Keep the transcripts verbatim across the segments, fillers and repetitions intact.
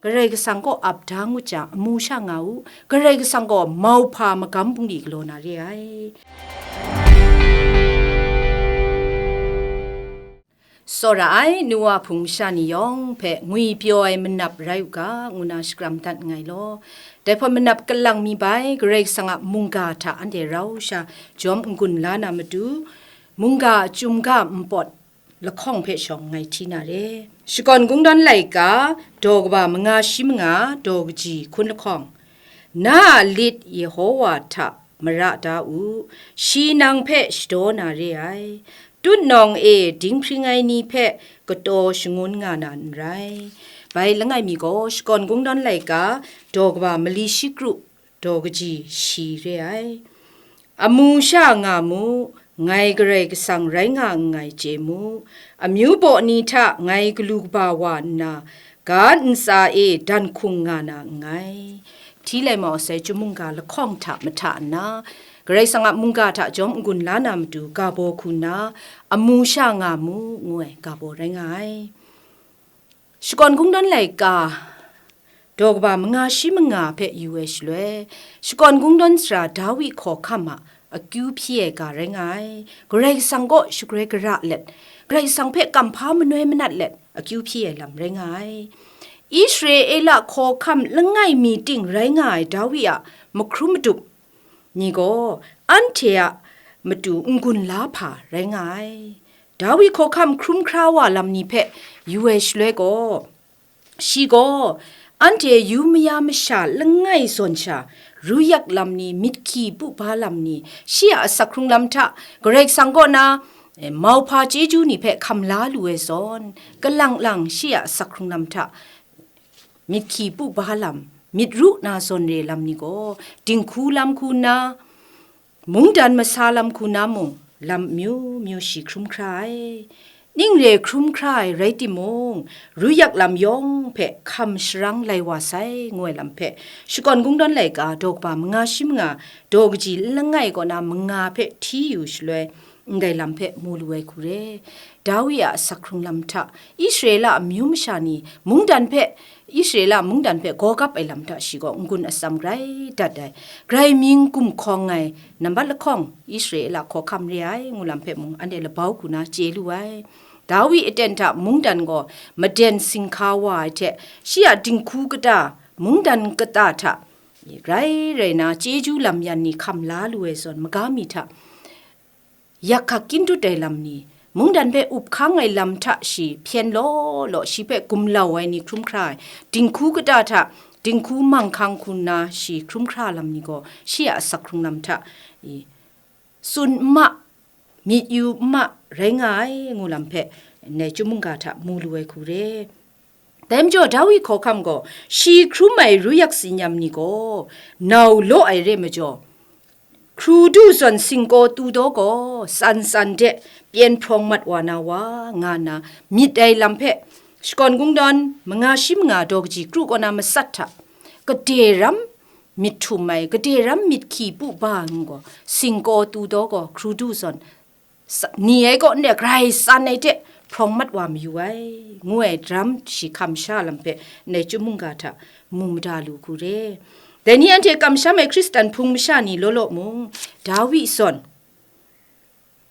Karai Kasang kaw ap da ngut jang, amu sha nga u, Karai Kasang gaw mauhpa magam bungli galaw na re ai. Tsawra ai, nu wa hpung masha ni yawng hpe ngwipyaw ai manap rai u ga, ngu na shakram dat nngai law. Dai hpawt manap kalang mi bai, Karai Kasang a mungga hta anhte rau sha jawm n-gun la na matu, mungga a chyum ga npawt lahkawng hpe shawng ngai hti na re. Shakawn Kungdawn laika, daw kaba manga shi manga, daw kaji hkun lahkawng. Na a lit Yehowa hta mara da u, shi nang hpe shadaw na re ai. Tutnawng e dinghpring ai ni hpe kataw shangun nga na n rai. Bai langai mi gaw, Shakawn Kungdawn laika, daw kaba mali shi kru, daw kaji shi re ai. Amu sha nga mu, ngai Karai Kasang rai nga nngai chye mu, amyu baw ni hta ngai galu kaba wa nna, ga ntsa e dan hkung nga na nngai. Hti lai mau sai, chyum mungga lahkawng hta mahta nna, Karai Kasang a mungga hta jawm n-gun la na matu, ga baw hku nna, amu sha nga mu, ngu ai ga baw rai nga ai. Shakawn Kungdawn laika, daw kaba manga shi manga hpe yu ai shaloi, Shakawn Kungdawn sara Dawi hkawhkam a akyu hpyi ai ga rai nga ai. Karai Kasang kaw shagrai gara let, Karai Kasang hpe kamhpa manoi manat let akyu hpyi ai lam rai nga ai. Israela hkawhkam langai mi ting rai nga ai Dawi a mahkrum madup ni gaw anhte a matu n-gun la hpa rai nga ai. Dawi hkawhkam hkrum hkra wa lam ni hpe yu ai shaloi gaw, shi gaw anhte yu maya masha langai zawn sha, ruyak lam ni, myit hkyi bu ba lam ni, shi a asak hkrung lam hta Karai Kasang kaw na, eh, mauhpa chyeju ni hpe hkam la lu ai zawn, kalang lang shi a asak hkrung lam hta myit hkyi bu ba lam, myit ru na zawn re lam ni gaw, dinghku lam hku nna, mungdan masa lam hku na mung, lam amyu myu shi hkrum hkra ai. Ning re hkrum hkra ai rai timung, ruyak lam yawng hpe hkam sharang lai wa sai, ngu ai lam hpe, Shakawn Kungdawn laika, daw kaba manga shi manga, daw kaji langai kaw na manga hpe hti yu shaloi, ndai lam hpe mu lu ai hku re. Dawi a asak hkrung lam hta, Israela amyu masha ni mungdan hpe, Israela mungdan hpe gaw gap ai lam hta shi gaw n-gun atsam grai dat ai. Grai mying gumhkawng ai nambat lahkawng, Israela hkawhkam re ai, ngu lam hpe mung anhte labau hku na chye lu ai. Dawi aten hta mungdan gaw maden singhka wa ai hte, shi a dinghku kata, mungdan kata hta rai rai na, chyeju lam yan ni hkam la lu ai zawn, maga mi hta yak hkak kyin dut ai lam ni, mungdan hpe up hkang ai lam hta shi hpyen law law, shi hpe gumlau ai ni hkrum hkra ai, dinghku kata hta dinghku manghkang hku nna shi hkrum hkra lam ni gaw, shi a asak hkrung lam hta, i, tsun n ma, myit yu n ma, rai nga ai, ngu lam hpe, ndai chyum mungga hta mu lu ai hku re. Dai majaw, Dawi hkawhkam gaw, shi hkrum ai ruyak tsinyam ni gaw nau law ai re majaw, hkru du zawn singkaw tu daw gaw, tsan tsan de pyen hprawng mat wa na wa, nga nna myit ai lam hpe, Shakawn Kungdawn manga shi manga daw kaji kru kaw na matsat hta, gade ram myit htum ai, gade ram myit hkyi bu ba ai gaw, singkaw tu daw gaw, hkru du zawn, sa-, ni ai kaw nde grai tsan ai hte hprawng mat wa mayu ai, ngu ai daram shi hkam sha lam hpe, ndai chyum mungga hta mu mada lu hku re. Dai ni anhte kamsham ai Hkristan hpung masha ni law law mung, Dawi zawn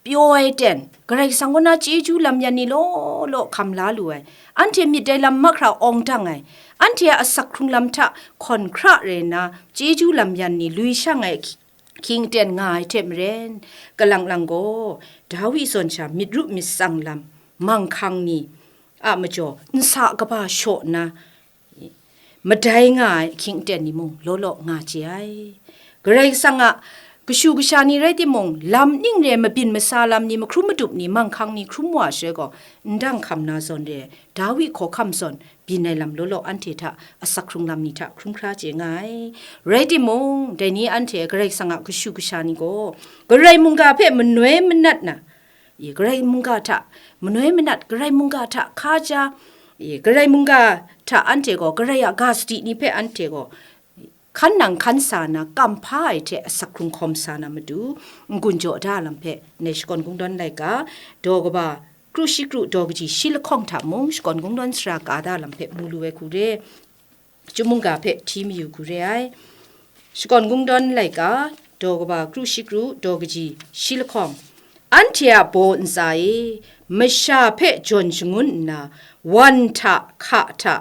pyaw ai ten, Karai Kasang kaw na chyeju lam yan ni law law hkam la lu ai, anhte myit dai lam mahkra awng dang ai, anhte a asak hkrung lam hta hkawn hkra rai nna, chyeju lam yan ni lui shang ai hkying aten nga ai hte maren, kalang lang gaw, Dawi zawn sha myit ru myit tsang lam, manghkang ni a majaw nsa kaba shaw nna, madai nga ai ahkying aten ni mung law law nga chye ai. Karai Kasang a kashu kasha ni rai timung, lam ning re mabyin masa lam ni, mahkrum madup ni, manghkang ni hkrum wa shaloi gaw, ndang hkam na zawn re ai, Dawi hkawhkam zawn byin ai lam law law anhte hta, asak hkrung lam ni hta hkrum hkra chye nga ai. Rai timung, dai ni anhte Karai Kasang a kashu kasha ni gaw, Karai mungga hpe manoi manat na, i, Karai mungga hta manoi manat, Karai mungga hta hka ja, i, Karai mungga hta anhte gaw, Karai a ga sadi ni hpe anhte gaw hkan nang hkan sa na, kamhpa ai hte asak hkrung hkawm sa na matu, n-gun jaw da lam hpe, ndai Shakawn Kungdawn laika, daw kaba kru shi kru daw kaji shi lahkawng hta mung, Shakawn Kungdawn sara ka da lam hpe mu lu ai hku re. chyum mungga hpe hti mayu hku re ai. Shakawn Kungdawn laika, daw kaba kru shi kru, daw kaji shi lahkawng. Anhte a baw ntsa e, masha hpe jawn shangun nna, wan hta, hka hta,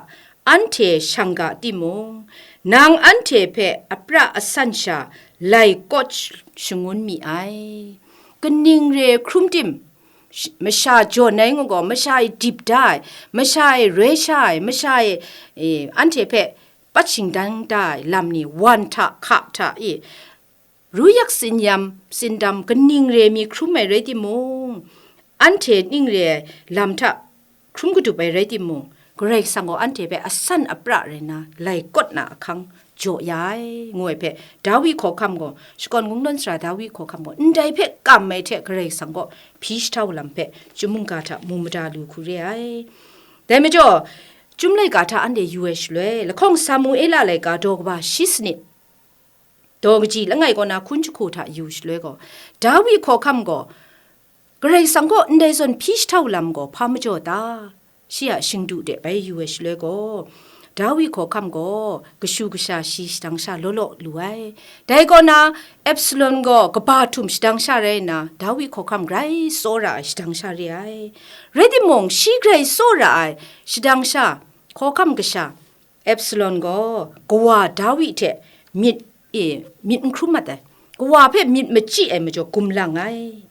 anhte shang ga timung, nang anhte hpe apra asan sha lai kawt shangun mi ai. Kaning re hkrum tim, sh-, masha jawn ai ngu gaw, masha e dip da ai, masha e roi sha ai, masha e, e, anhte hpe pat shingdang da ai lam ni, wan hta, hka hta e, ru yak tsin yam, tsindam kaning re mi hkrum ai rai timung, anhte ning re ai lam hta hkrum kadup ai rai timung, Karai Kasang gaw anhte hpe asan apra rai nna, lai kawt na ahkang jaw ya ai, ngu ai hpe, Dawi hkawhkam gaw, Shakawn Kungdawn sara Dawi hkawhkam gaw, ndai hpe kam ai hte Karai Kasang kaw hpyi jahtau lam hpe, chyum mungga hta mu mada lu hku re ai. Dai majaw, chyum laika hta anhte yu ai shaloi, lahkawng Samuela laika daw kaba shi sanit, daw kaji langai kaw na hkun jahku hta yu shaloi gaw, Dawi hkawhkam gaw, Karai Kasang kaw ndai zawn hpyi jahtau lam gaw hpa majaw ta? Shi a shingdu de bai yu ai shaloi gaw, Dawi hkawhkam gaw kashu kasha shi shadang sha law law lu ai. Dai kaw na, Absalom gaw kaba htum shadang sha rai nna, Dawi hkawhkam grai tsawra ai shadang sha re ai. Rai timung, shi grai tsawra ai shadang sha, hkawhkam kasha, Absalom gaw kawa Dawi hte myit, e, myit n hkrum mat ai, kawa hpe myit machyi ai majaw gumlang ai.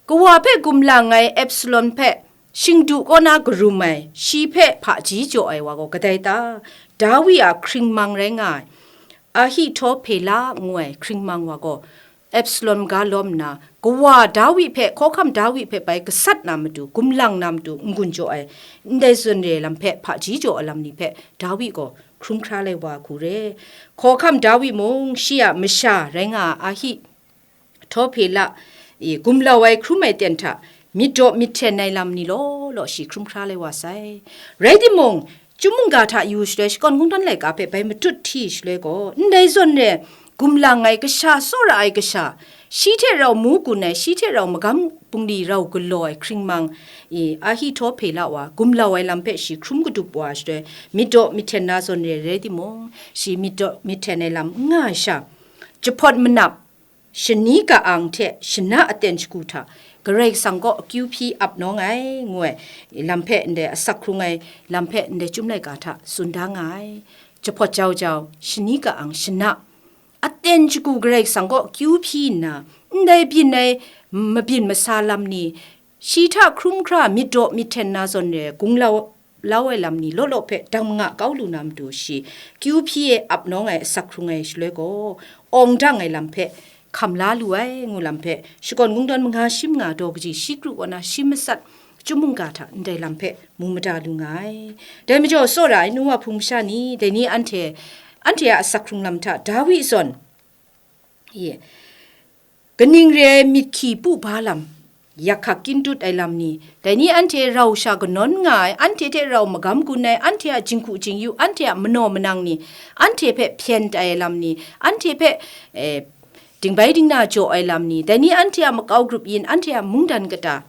Kawa hpe gumlang ai Absalom hpe shingdu kaw na karum ai, shi hpe hpaji jaw ai wa gaw kadai ta? Dawi a hkringmang rai nga ai, Ahitophela ngu ai hkringmang wa gaw, Absalom ga lawm nna, kawa Dawi hpe, hkawhkam Dawi hpe bai gasat na matu, gumlang na matu, n-gun jaw ai, ndai zawn re ai lam hpe hpaji jaw ai lam ni hpe Dawi gaw hkrum hkra lai wa hku re. Hkawhkam Dawi mung, shi a masha rai nga ai Ahitophela e gumlau ai hkrum ai ten hta myit daw myit hten ai lam ni law law shi hkrum hkra lai wa sai. Rai timung, Chyum mungga hta yu shaloi, Shakawn Kungdawn laika hpe bai matut hti shaloi gaw, ndai zawn re gumlang ai kasha, tsawra ai kasha, shi hte rau mu gun ai, shi hte rau magam bungli rau galaw ai hkringmang, i, Ahitophela wa gumlau ai lam hpe shi hkrum kadup wa shaloi, myit daw myit hten na zawn re rai timung, shi myit daw myit hten ai lam n nga ai sha, jahpawt manap, shani ka-ang hte shana aten shagu hta Karai Kasang kaw akyu hpyi ap nawng ai, ngu ai lam hpe ndai asak hkrung ai lam hpe ndai Chyum laika hta tsun da nga ai. Jahpawt jau jau, shani ka-ang, shana aten shagu Karai Kasang kaw akyu hpyi nna, ndai byin ai mabyin masa lam ni, shi hta hkrum hkra myit daw myit hten na zawn re gunglau lau ai lam ni law law hpe dang manga kau lu na matu shi, kyu hpyi e ap nawng ai asak hkrung ai shaloi gaw, awng dang ai lam hpe hkam la lu ai, ngu lam hpe, Shakawn Kungdawn manga shi manga daw kaji shi kru kaw na shi matsat, Chyum mungga hta ndai lam hpe mu mada lu nga ai. Dai majaw, tsawra ai nu wa hpung masha ni, dai ni anhte, anhte a asak hkrung lam hta Dawi zawn, i, kaning re ai myit hkyi pu ba lam, yak hkak kyin dut ai lam ni, dai ni anhte rau sha kanawn nga ai, anhte hte rau magam gun ai, anhte a jinghku jingyu, anhte a manaw manang ni, anhte hpe hpyen tai ai lam ni, anhte hpe, eh, dingbai dingna jaw ai lam ni, dai ni anhte a makau grup yin, anhte a mungdan kata,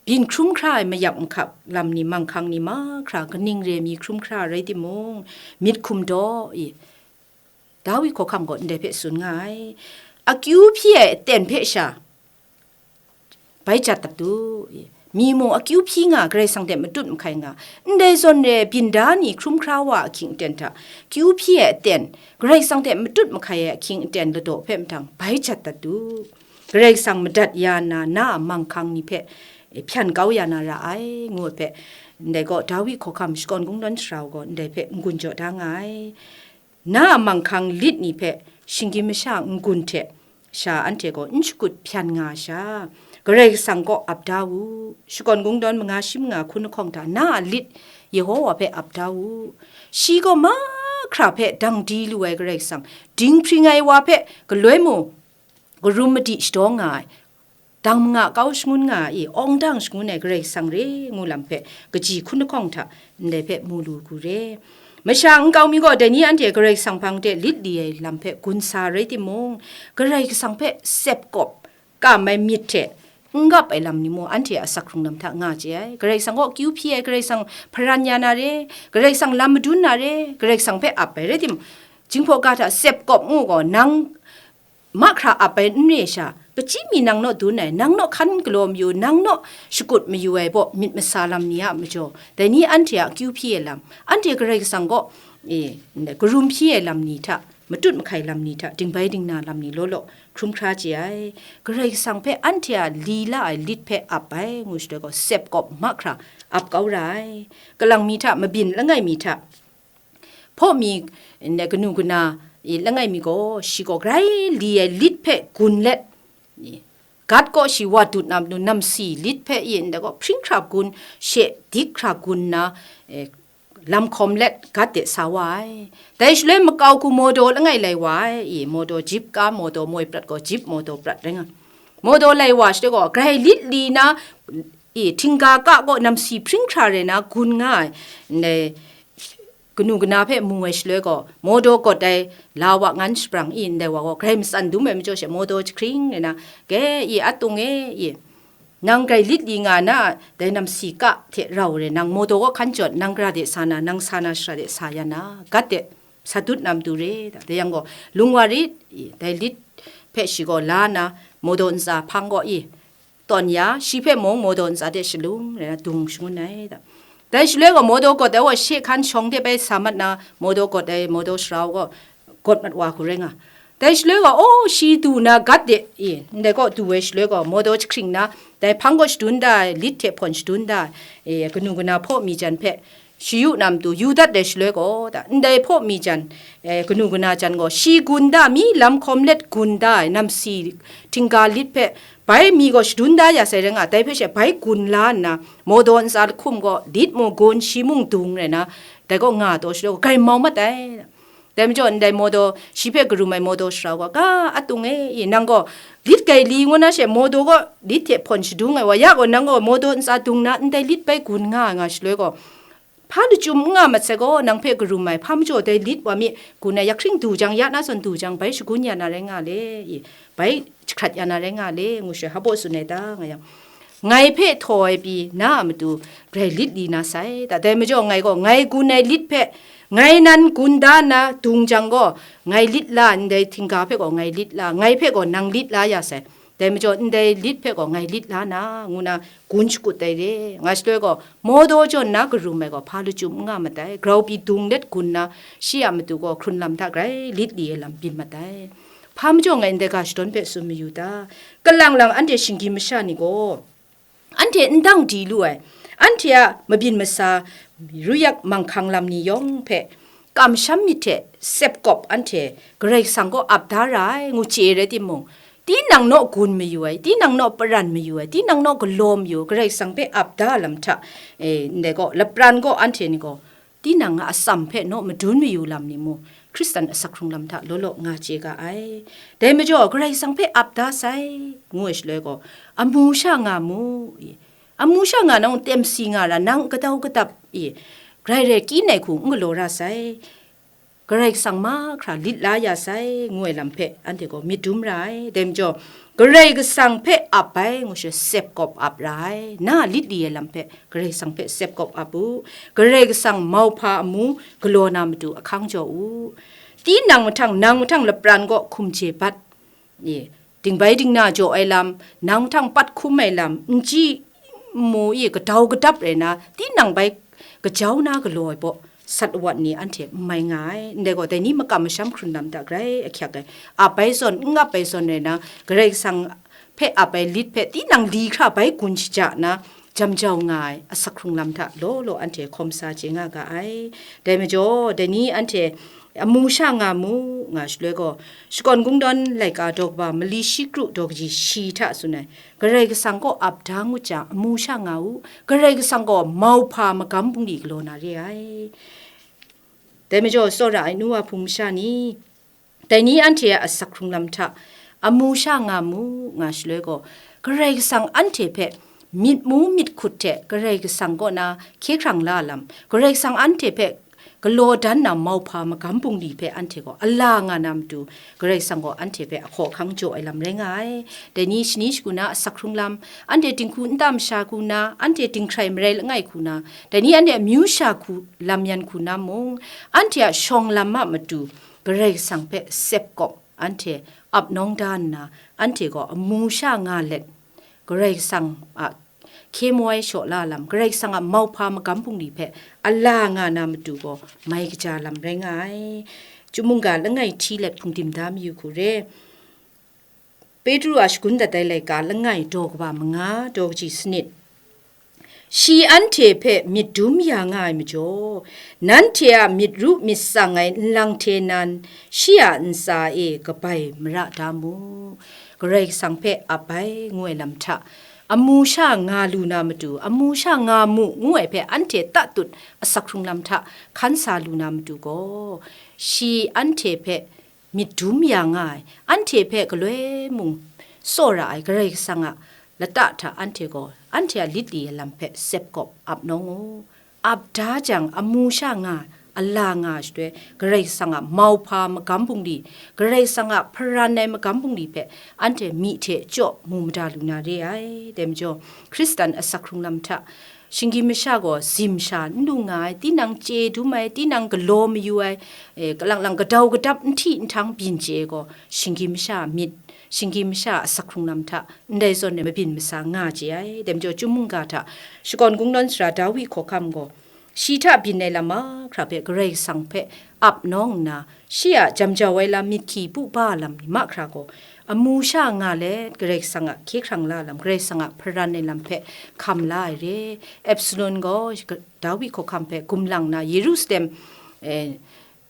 byin hkrum hkra ai mayak mahkak lam ni, manghkang ni mahkra, kaning re ai mi hkrum hkra rai timung, myit hkum daw, i, Dawi hkawhkam gaw ndai hpe tsun nga ai. Akyu hpyi ai aten hpe sha bai jat dat u. Mi mung akyu hpyi nga, Karai Kasang hte matut mahkai nga, ndai zawn re ai byin da ni hkrum hkra wa ahkying aten hta, kyu hpyi ai aten, Karai Kasang hte matut mahkai ai ahkying aten ladaw hpe mahtang bai jat dat u. Karai Kasang madat ya na, na a manghkang ni hpe hpyan kau ya na ra ai, ngu ai hpe, ndai gaw Dawi hkawhkam Shakawn Kungdawn sara gaw ndai hpe n-gun jaw da nga ai. Na a manghkang lit ni hpe shinggyim masha n-gun hte sha anhte gaw n shakut hpyan nga ai sha, Karai Kasang kaw ap da u. Shakawn Kungdawn manga shi manga hkun lahkawng hta na a lit Yehowa hpe ap da u. Shi gaw mahkra hpe dang di lu ai Karai Kasang, dinghpring ai wa hpe galoi mung karum madi shadaw nga ai, dang manga kau shangun nga ai, awng dang shangun ai Karai Kasang re ngu lam hpe, kaji hkun lahkawng hta ndai hpe mu lu hku re. Masha nkau mi gaw dai ni anhte Karai Kasang hpang de lit li ai lam hpe gun sa rai timung, Karai Kasang hpe sep kawp kam ai myit hte n gap ai lam ni mung, anhte a asak hkrung lam hta nga chye ai. Karai Kasang kaw akyu hpyi ai, Karai Kasang hparan ya na re, Karai Kasang lam madun na re, Karai Kasang hpe ap ai rai timung, Jinghpaw ga hta sep kawp ngu gaw, nang mahkra ap ai n re sha, kachyi mi nang naw dun ai, nang naw hkan galaw mayu, nang naw shakut mayu ai baw myit masa lam ni a majaw, dai ni anhte a akyu hpyi ai lam, anhte Karai Kasang kaw, e, karum hpyi ai lam ni hta, matut mahkai lam ni hta, dingbai dingna lam ni law law hkrum hkra chye ai. Karai Kasang hpe anhte a li la ai lit hpe ap ai, ngu shaloi gaw, sep kawp mahkra ap kau ra ai. Kalang mi hta, mabyin langai mi hta, hpaw mi, n-, kanu kana, i, langai mi gaw, shi gaw grai li ai lit hpe gun let, i, gat kaw shi wa dut na matu namsi lit hpe, i, ndai gaw hpring hkra gun, she dik hkra gun na, e, lam hkawm let gat de sa wa ai. Dai shaloi makau hku mawdaw langai lai wa ai, i, mawdaw jip ka, mawdaw moi prat gaw jip mawdaw prat rai nga. Mawdaw lai wa shaloi gaw, grai lit li na, i, htingga ka gaw namsi hpring hkra rai na gun nga ai, ndai kanu kana hpe mu ai shaloi gaw, mawdaw gawt ai la wa ngan shabrang, i, ndai wa gaw grai matsan dum ai majaw she, mawdaw jahkring rai na, ke, i, atung e, i, nang grai lit li nga na, dai namsi ka hte rau re, nang mawdaw kaw hkan jawt, nang gara de sa na, nang sa na shara de sa ya na, gat de sa dut na matu re, da. Dai yang gaw, lung wa rit, i, dai lit hpe shi gaw la na, mawdaw ntsa hpang gaw, i, tawn ya, shi hpe mung mawdaw ntsa de shalung rai na, dung shangun ai, da. Dai shaloi gaw, mawdaw gawt ai wa she hkan shawng de bai sa mat na, mawdaw gawt ai mawdaw sara wa gaw, gawt mat wa hku rai nga. Dai shaloi gaw, aw, shi du na gat de, e, ndai kaw du ai shaloi gaw, mawdaw jahkring na, dai hpang kaw shadun da ai, lit hte hpawn shadun da ai, e, kanu kana hpaw mi jan hpe shayu na matu yu dat ai shaloi gaw, da, ndai hpaw mi jan, e, kanu kana jan gaw, shi gun da mi lam hkawm let gun da ai namsi htingga lit hpe, bai mi gaw shadun da ya sai rai nga, dai hpe she bai gun la nna, mawdaw ntsa lahkum gaw lit mung gun, shi mung dung rai na, dai kaw nga taw shaloi gaw, grai mau mat ai. Dai majaw, ndai mawdaw shi hpe karum ai mawdaw sara wa gaw, ga atung e, i, nang gaw lit grai li ngu na she, mawdaw gaw lit hte hpawn shadung ai wa ya gaw, nang gaw mawdaw ntsa dung na, ndai lit bai gun nga ai nga shaloi gaw, hpa lachyum n nga mat sai gaw, nang hpe karum ai hpa majaw dai lit wa mi, gun ai, jahkring du jang, ya na zawn du jang, bai shagun ya na rai nga le, i, bai jahkrat ya na rai nga le, ngu shaloi, hpa baw tsun ai ta, nga yang, ngai hpe htaw ai pyi na a matu grai lit li na sai, da. Dai majaw ngai gaw, ngai gun ai lit hpe ngai nan gun da nna dung jang gaw, ngai lit la, ndai htingga hpe gaw ngai lit la, ngai hpe gaw nang lit la ya sai. Dai majaw, ndai lit hpe gaw ngai lit la na, ngu na gun shakut ai re, nga shaloi gaw, mawdaw jawn na karum ai gaw, hpa lachyum n nga mat ai, grau pyi dung let gun na, shi a matu gaw hkrun lam hta grai lit li ai lam byin mat ai. Hpa majaw ngai ndai ga shadawn hpe tsun mayu ta? Kalang lang anhte shinggyim masha ni gaw, anhte n dang di lu ai, anhte a mabyin masa, ruyak manghkang lam ni yawng hpe kamsham myit hte sep kawp, anhte Karai Kasang kaw ap da ra ai, ngu chye rai timung, tinang naw gun mayu ai, tinang naw paran mayu ai, tinang naw galaw mayu, Karai Kasang hpe ap da lam hta, e, ndai gaw, lapran gaw anhte ni gaw, tinang a atsam hpe naw madun mayu lam ni mung, Hkristan asak hkrung lam hta law law nga chye ga ai. Dai majaw, Karai Kasang hpe ap da sai, ngu ai shaloi gaw, amu sha nga mu, i, amu sha nga nang, temsi nga ra, nang kadau kadap, i, grai rai kyin ai hku n galaw ra sai, Karai Kasang mahkra lit la ya sai, ngu ai lam hpe anhte gaw myit dum ra ai. Dai majaw, Karai Kasang hpe ap ai, ngu shaloi, sep kawp ap ra ai. Na lit li ai lam hpe Karai Kasang hpe sep kawp ap u. Karai Kasang mauhpa amu galaw na matu ahkang jaw u. Tinang mahtang, nang mahtang lapran gaw hkum hte bat, e, dingbai dingna jaw ai lam, nang mahtang pat hkum ai lam, n chyi n mu, e, kadau kadap rai na, tinang bai kajau na galaw ai baw, sat awat ni anhte n mai nga ai. Ndai gaw, dai ni makam masham hkrun lam hta grai ahkyak ai. Ap ai zawn, n ap ai zawn rai na, Karai Kasang hpe ap ai lit hpe tinang li hkra bai gun shaja na, jam jau nga ai asak hkrung lam hta law law anhte hkawm sa chye nga ga ai. Dai majaw, dai ni anhte amu sha nga mu, nga shaloi gaw, Shakawn Kungdawn laika daw kaba mali shi kru daw kaji shi hta tsun ai, Karai Kasang kaw ap da ngut jang, amu sha nga u, Karai Kasang gaw mauhpa magam bungli galaw na re ai. Dai majaw, tsawra ai nu wa hpung masha ni, dai ni anhte a asak hkrung lam hta amu sha nga mu, nga shaloi gaw, Karai Kasang anhte hpe myit mu myit hkut hte Karai Kasang kaw na hkye hkrang la lam, Karai Kasang anhte hpe galaw dan na mauhpa magam bungli hpe anhte gaw ala nga na matu, Karai Kasang gaw anhte hpe ahkaw ahkang jaw ai lam rai nga ai. Dai ni shani shagu na asak hkrung lam, anhte dinghku nta masha hku na, anhte dinghkrai marai langai hku na, dai ni anhte amyu sha hku lam yan hku na mung, anhte a shawng lam a matu Karai Kasang hpe sep kawp anhte ap nawng da nna, anhte gaw amu sha nga let, Karai Kasang a hkye maw ai shaw la lam, Karai Kasang a mauhpa magam bungli hpe ala nga na matu gaw mai kaja lam rai nga ai. Chyum mungga langai hti let hpungdim da mayu hku re. Petru a shagun dat ai laika langai daw kaba manga daw kaji sanit. Shi anhte hpe myit dum ya nga ai majaw, nanhte a myit ru myit tsang ai nlang hte nan shi a ntsa e kabai mara da mu. Karai Kasang hpe ap ai ngu ai lam hta, amu sha nga lu na matu, amu sha nga mu ngu ai hpe anhte tatut asak hkrung lam hta hkan sa lu na matu gaw, shi anhte hpe myit dum ya nga ai, anhte hpe galoi mung tsawra ai Karai Kasang a lata hta anhte gaw, anhte a lit li ai lam hpe sep kawp ap nawng u. Ap da jang, amu sha nga, ala nga shatoi, Karai Kasang a mauhpa magam bungli, Karai Kasang a hparan ai magam bungli hpe anhte myi hte chyaw mu mada lu na re ai. Dai majaw, Hkristan asak hkrung lam hta, shinggyim masha gaw zim sha n lu nga ai, tinang chye dum ai, tinang galaw mayu ai, e, kalang lang gadau gadap n hti nhtang byin chye ai gaw, shinggyim masha a myit, shinggyim masha a asak hkrung lam hta, ndai zawn e mabyin masa nga chye ai. Dai majaw, Chyum mungga hta shakawn kungdawn sara Dawi hkawhkam gaw, shi hta byin ai lam mahkra hpe Karai Kasang hpe ap nawng nna, shi a jam jau ai lam, myit hkyi pu ba lam ni mahkra gaw, amu sha nga let Karai Kasang a hkye hkrang la lam, Karai Kasang a hparan ai lam hpe hkam la ai re. Absalom gaw Dawi hkawhkam hpe gumlang na Yerusalem, eh,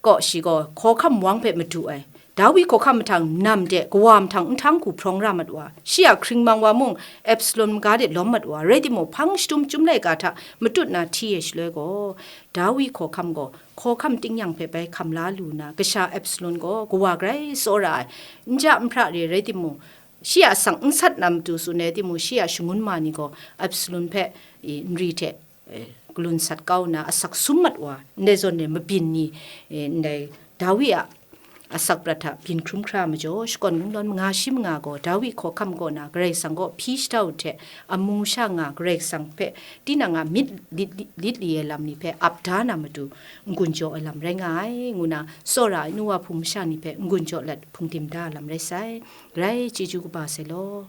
kaw shi gaw hkawhkam wang hpe madu ai. Dawi hkawhkam mahtang nam de, kawa mahtang nhtang hku hprawng ra mat wa, shi a hkringmang wa mung Absalom maga de lawm mat wa, rai timung, hpang shadum chyum laika hta matut na hti ai shaloi gaw, Dawi hkawhkam gaw hkawhkam tingnyang hpe bai hkam la lu na, kasha Absalom gaw kawa grai tsawra ai, n ja n hpra re, rai timung, shi a asak n sat na matu tsun ai timung, shi a shangun ma ni gaw Absalom hpe, i, nri hte, e, galun sat kau nna asak sum mat wa, ndai zawn e mabyin ni, e, ndai Dawi a asak prat hta byin hkrum hkra majaw, shakawn kungdawn manga shi manga gaw Dawi hkawhkam kaw na Karai Kasang kaw hpyi sha u hte, amu sha nga Karai Kasang hpe tinang a myit lit, lit li ai lam ni hpe ap da na matu n-gun jaw ai lam rai nga ai, ngu na tsawra ai nu wa hpung masha ni hpe n-gun jaw let hpungdim da ai lam rai sai. Grai chyeju kaba sai law.